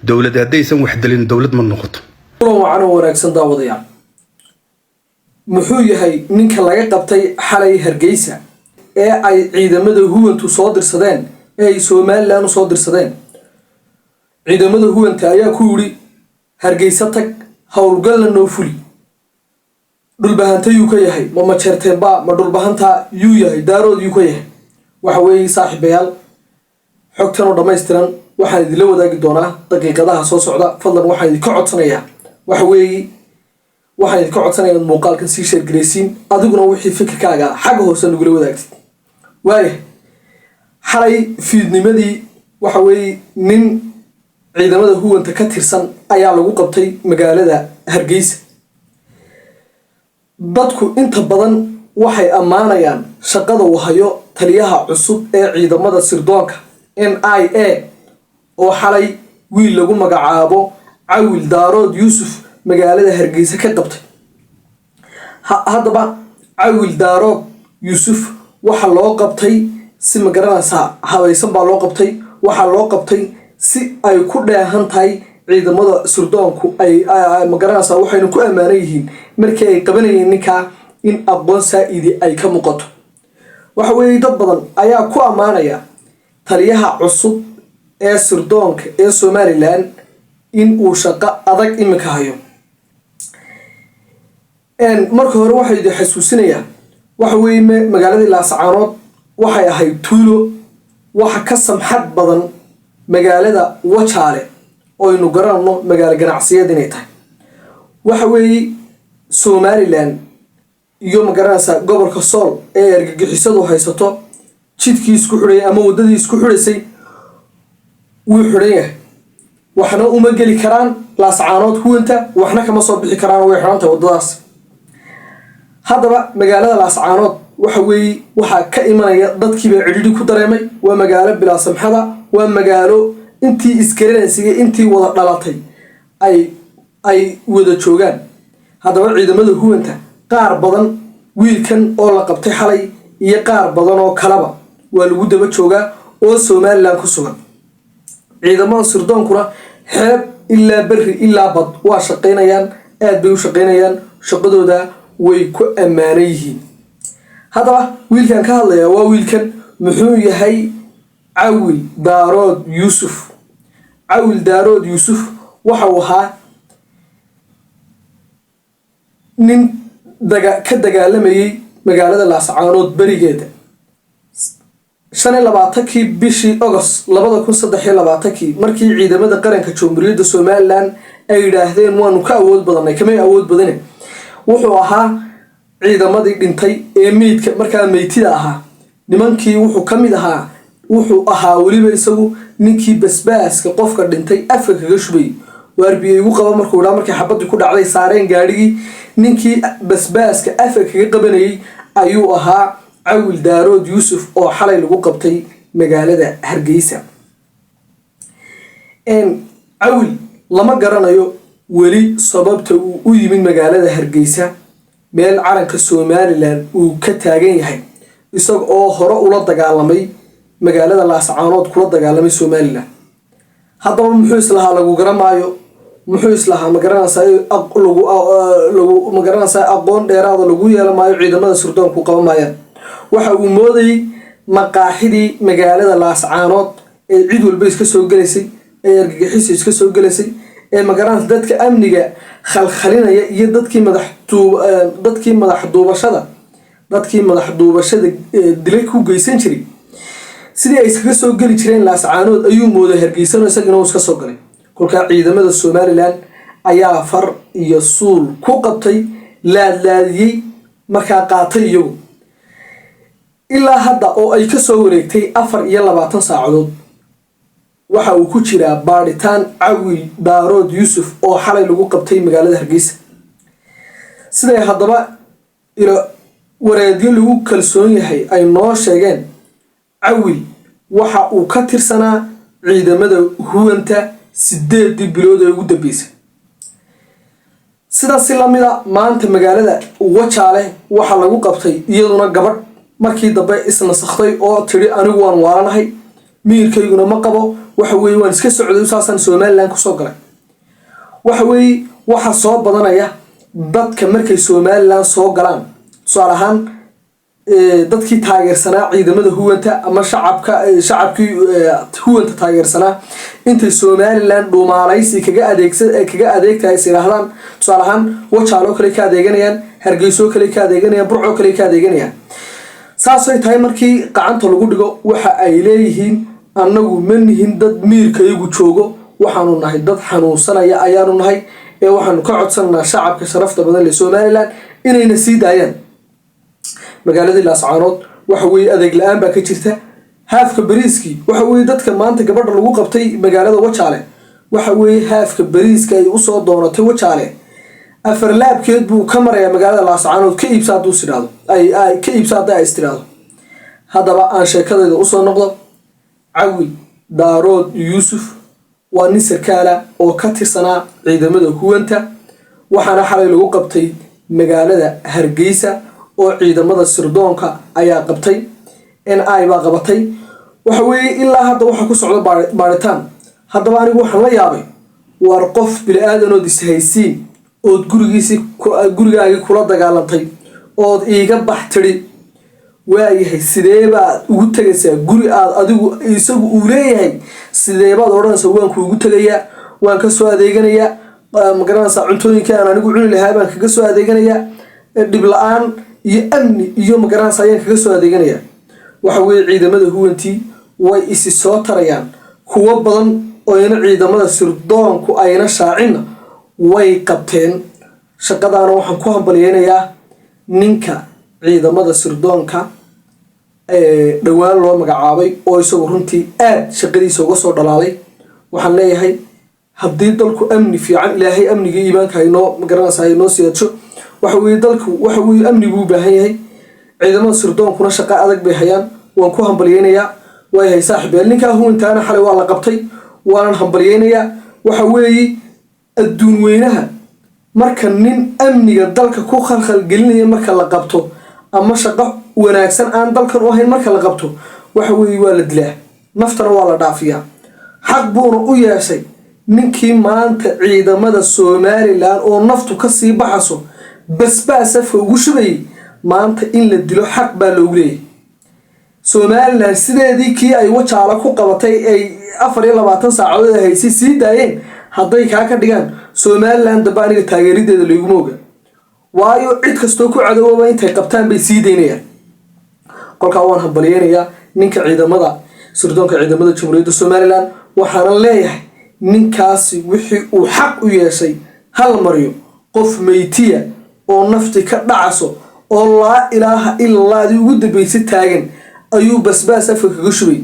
Dowlad haddaysan wax dilin, dowlad ma noqoto. Kulan wacan oo wanaagsan, daawadayaal. Muxuu yahay ninka laga qabtay xalay Hargeysa ee ay ciidamada huwantu soo dirsadeen, ee ay Somalilan u soo dirsadeen? Ciidamada huwanta ayaa ku yidhi: "Hargeysa tag, howlgalna noo fuli." Dhulbahanta yuu ka yahay? Ma Majeerteenba? Ma Dhulbahanta yuu yahay? Daarood yuu ka yahay? Waxa weeye, saaxiibayaal, xogtan oo dhammaystiran waxaan idinla wadaagi doonaa daqiiqadaha soo socda. Fadlan waxaan idinka codsanayaa, waxa weeye, waxaan idinka codsanaya inaad muuqaalkan sii share garaysiin, adiguna wixii fikirkaaga xagga hoose nagula wadaagtid. Waaya, xalay fiidnimadii, waxa weeye, nin ciidamada huwanta ka tirsan ayaa lagu qabtay magaalada Hargeysa. Dadku inta badan waxay ammaanayaan shaqada uu hayo taliyaha cusub ee ciidamada sirdoonka NIA, oo xalay wiil lagu magacaabo Cawil Daarood Yuusuf magaalada Hargeysa ka qabtay. Haddaba Cawil Daarood Yuusuf waxa loo qabtay si, magaranaysaa, habaysan baa loo qabtay. Waxaa loo qabtay si ay ku dheehan tahay ciidamada sirdoonku ay, magaranaysaa, waxayna ku ammaanan yihiin markii ay qabanayeen ninkaa in aqoon saa-idi ay ka muuqato. Waxa weeye, dad badan ayaa ku ammaanaya taliyaha cusub ee sirdoonka ee Somalilan in uu shaqo adag iminka hayo. Marka hore waxaa idin xasuusinayaa, waxa weeye, magaaladii Laascaanood waxay ahayd tuulo. Waxa ka samxad badan magaalada Wajaale oo aynu garanayno magaalo ganacsiyeed inay tahay. Waxa weeye, Somalilan iyo, magaranaysaa, gobolka Sool ee argagixisadu haysato, jidkii isku xidhay ama waddadii isku xidhaysay wuu xidhan yahay. Waxna uma geli karaan Laascaanood huwanta, waxna kama soo bixi karaan, way xidhan tahay waddadaas. Haddaba magaalada Laascaanood, waxa weeye, waxaa ka imanaya dadkiibaa cidhidhi ku dareemay. Waa magaalo bilaa samxada, waa magaalo intii isgaranaysay, intii wada dhalatay ay wada joogaan. Haddaba ciidamada huwanta qaar badan, wiilkan oo la qabtay xalay iyo qaar badan oo kaleba, waa lagu daba joogaa oo Somalilan ku sugan. Ciidamada sirdoonkuna xeeb ilaa berri ilaa bad waa shaqaynayaan, aad bay u shaqaynayaan, shaqadooda way ku ammaanan yihiin. Haddaba wiilkan ka hadlayaa waa wiilkan. Muxuu yahay Cawil Daarood Yuusuf? Cawil Daarood Yuusuf waxa uu ahaa nin ka dagaalamayay magaalada Laascaanood berigeeda. 25-kii bishii Agost 2023-kii, markii ciidamada qaranka Jamhuuriyadda Somalilan ay yidhaahdeen "Waanu ka awood badanay", kamay awood badane, wuxuu ahaa ciidamadii dhintay ee meydka markaa meytida ahaa. Nimankii wuxuu ka mid ahaa, wuxuu ahaa weliba isagu ninkii basbaaska qofka dhintay afka kaga shubayay. "Waarbiye igu qaba" markuu dhaa, markii xabadii ku dhacday saareen gaadhigii, ninkii basbaaska afka kaga qabanayay ayuu ahaa Cawil Daarood Yuusuf oo xalay lagu qabtay magaalada Hargeysa. Cawil lama garanayo weli sababta uu u yimid magaalada Hargeysa, meel calanka Somalilan uu ka taagan yahay, isaga oo hore ula dagaalamay magaalada Laascaanood, kula dagaalamay Somalilan. Haddaba muxuu islahaa lagu garan maayo? Muxuu islahaa, magaranaysaa, lagu, magaranaysaa, aqoon dheeraada lagu yeelan maayo, ciidamada sirdoonku qaban maayaan? Waxa uu moodayay maqaaxidii magaalada Laascaanood ee cid walba iska soo gelaysay, ee argagixisa iska soo gelaysay, ee, magaranaysa, dadka amniga khalkhalinaya iyo dadkii madax duubashada dilay ku geysan jiray, sidii ay iskaga soo geli jireen Laascaanood ayuu mooday Hargeysano, isagina uu iska soo galay. Kolkaa ciidamada Somalilan ayaa far iyo suul ku qabtay, laadlaadiyey, markaa qaatay iyagu. Ilaa hadda oo ay kasoo wareegtay 24 saacadood, waxa uu ku jiraa baadhitaan Cawil Daarood Yuusuf oo xalay lagu qabtay magaalada Hargeysa. Siday haddaba ilo wareedyo lagu kalsoon yahay ay noo sheegeen, Cawil waxa uu ka tirsanaa ciidamada huwanta 8-dii bilood ee ugu dambeysay. Sidaas si lamida, maanta magaalada Wajaale waxaa lagu qabtay iyaduna gabadh markii dambe isnasakhday oo tidhi: "Anigu waan waalanahay." Miyirkayguna ma qabo. Waxa weeye waan iska socday, saasaan Somaliland kusoo galay. Waxa weeye waxa soo badanaya dadka markay Somaliland soo galaan. Tusaale ahaan, dadkii taageersanaa ciidamada huwanta ama shacabka, shacabkii huwanta taageersanaa, intay Somaliland dhuumaalaysi kaga adeegsa, kaga adeegta is yidhaahdaan. Tusaale ahaan, Wajaaloo kale ka adeeganayaan, Hargeysoo kale ka adeeganayaan, Burcoo kale ka adeeganayaan. Saasay tahay, markii gacanta lagu dhigo, waxa ay leeyihiin: "Annagu ma nihin dad miirkayagu joogo, waxaanu nahay dad xanuunsanaya ayaanu nahay, ee waxaanu ka codsananaa shacabka sharafta badan ee Somaliland inayna sii daayaan." Magaaladii Laascaanood waxa weeye adeeg la-aan baa ka jirta. Haafka bariiskii, waxa weeye dadka maanta gabadha lagu qabtay magaalada Wajaale, waxa weeye haafka bariiska ay usoo doonatay Wajaale afar laabkeed buu ka marayaa magaalada Laascaanood. Ka iibsa hadduu is idhaahdo, ay ka iibsa hadday ay istiraahdo. Haddaba aan sheekadayda usoo noqdo. Cawil Daarood Yuusuf waa nin sarkaala oo ka tirsanaa ciidamada huwanta, waxaana xalay lagu qabtay magaalada Hargeysa oo ciidamada sirdoonka ayaa qabtay, NI baa qabatay. Waxa weeye ilaa hadda waxaa ku socda baaritaan. Haddaba anigu waxaan la yaabay, waar qof bili-aadanood ishaysiin ood gurigiisii, gurigaagii kula dagaalantay ood iiga bax tidhi, waayahay, sidee baad ugu tegaysaa guri aad adigu isagu uu leeyahay? Sidee baad odhanaysaa waan kuugu tegayaa, waan ka soo adeeganayaa, magaranaysaa, cuntooyinka aan anigu cuni lahaa baan kaga soo adeeganayaa, dhib la-aan iyo amni iyo, magaranaysaa, ayaan kaga soo adeeganayaa? Waxa weeye ciidamada huwantii way isi soo tarayaan. Kuwo badan oyna ciidamada sirdoonku ayna shaacinna way qabteen. Shaqadaana waxaan ku hambalyeynayaa ninka ciidamada sirdoonka dhowaan loo magacaabay oo isagu runtii aad shaqadiisa uga soo dhalaalay. Waxaan leeyahay, haddii dalku amni fiican, Ilaahay amniga, iimaanka haynoo, magaranaysa, haynoo siyadsho. Waxa weye dalku waxa weye amni buu u baahan yahay. Ciidamada sirdoonkuna shaqo adag bay hayaan, waan ku hambalyeynayaa. Waayahay saaxiib, ninkaa huwantaana xalay waa la qabtay, waanan hambalyeynayaa. Waxa weeye adduun weynaha marka nin amniga dalka ku khalkhalgelinaya marka la qabto, ama shaqo wanaagsan aan dalkan u ahayn marka la qabto, waxa weeye waa la dilaa, naftana waa la dhaafiyaa. Xaq buuna u yeeshay ninkii maanta ciidamada Somaliland oo naftu kasii baxaso basbaas afka ugu shubayay, maanta in la dilo xaq baa loogu leeyahay. Somaliland sideedii kii ay Wajaala ku qabatay ay 24 saacadood ay haysay sii daayeen, hadday kaa ka dhigaan, Somaliland damba aniga taageerideeda layguma oga, waayo cid kastoo ku cadowaba intay qabtaan bay sii daynayaan. Kolkaa waan hambalyeynayaa ninka ciidamada sirdoonka, ciidamada Jamhuuriyadda Somaliland. Waxaanan leeyahay, ninkaasi wixii uu xaq u yeeshay hal mariyo. Qof meytiya oo nafti ka dhacaso oo laa ilaaha ilalaadii ugu dambeysay taagan ayuu basbaas afka kaga shubay.